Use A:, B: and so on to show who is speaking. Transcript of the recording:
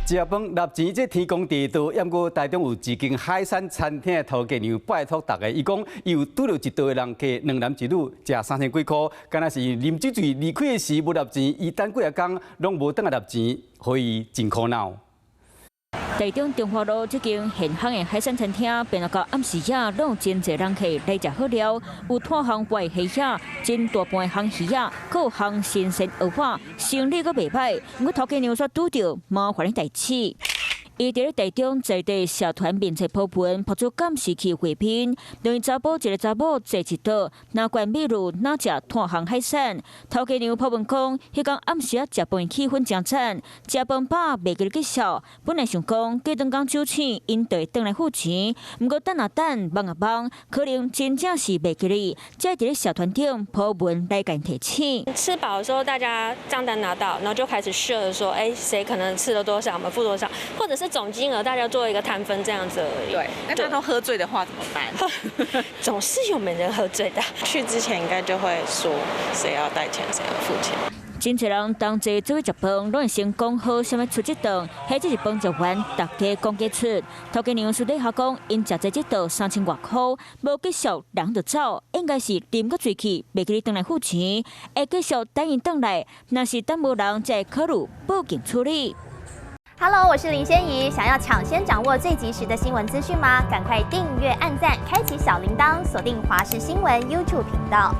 A: 食飯納錢，這天公地道，毋過台中有一間海產餐廳的頭家娘拜託大家，伊講伊有拄著一桌的人客，兩男一女，食3000幾箍，敢若是啉酒醉離開的時無納錢，伊等幾仔工攏無轉來納錢，予伊真苦惱。
B: 台中中華路這間現行的海產餐廳，變到暗時仔，攏有真濟人客來食好料，有炭烘白蝦仔，真大盤的烘魚仔，閣有烘新鮮蚵仔，生理閣袂䆀。毋過頭家娘煞拄著麻煩的代誌。伊佇咧台中在地社團面冊 po 文，曝出監視器畫面，兩个查埔一个查某坐一桌，若灌米露，若食炭烘海產。頭家娘 po 文講，彼工暗時仔食飯氣氛誠讚，食飯飽袂記咧結數。本來想講過兩工酒醒，𪜶就會轉來付錢，毋過等啊等，望啊望，可能真正是袂記咧，才佇咧社團頂 po 文來共提醒。
C: 吃飽的時候，大家賬單拿到，然後就開始 share 說，哎，誰可能吃了多少，我們付多少，或者是總金額大家做一個攤分這樣子而已。
D: 對，那他都喝醉的話怎麼辦？
C: 總是有沒人喝醉的。
E: 去之前應該就會說誰要帶錢，誰要付錢。
B: 真濟人同齊做伙食飯，攏會先講好啥物出這頓，彼這是飯食完，大家講價出。頭家娘私底下講，𪜶食這這頓3000外箍，無結束人就走，應該是啉閣醉去，袂記咧轉來付錢，會繼續等𪜶轉來，若是等無人，才會考慮報警處理。
F: Hello，我是林仙怡。想要搶先掌握最及時的新聞資訊嗎？趕快訂閱、按讚、開啟小鈴鐺，鎖定華視新聞 YouTube 頻道。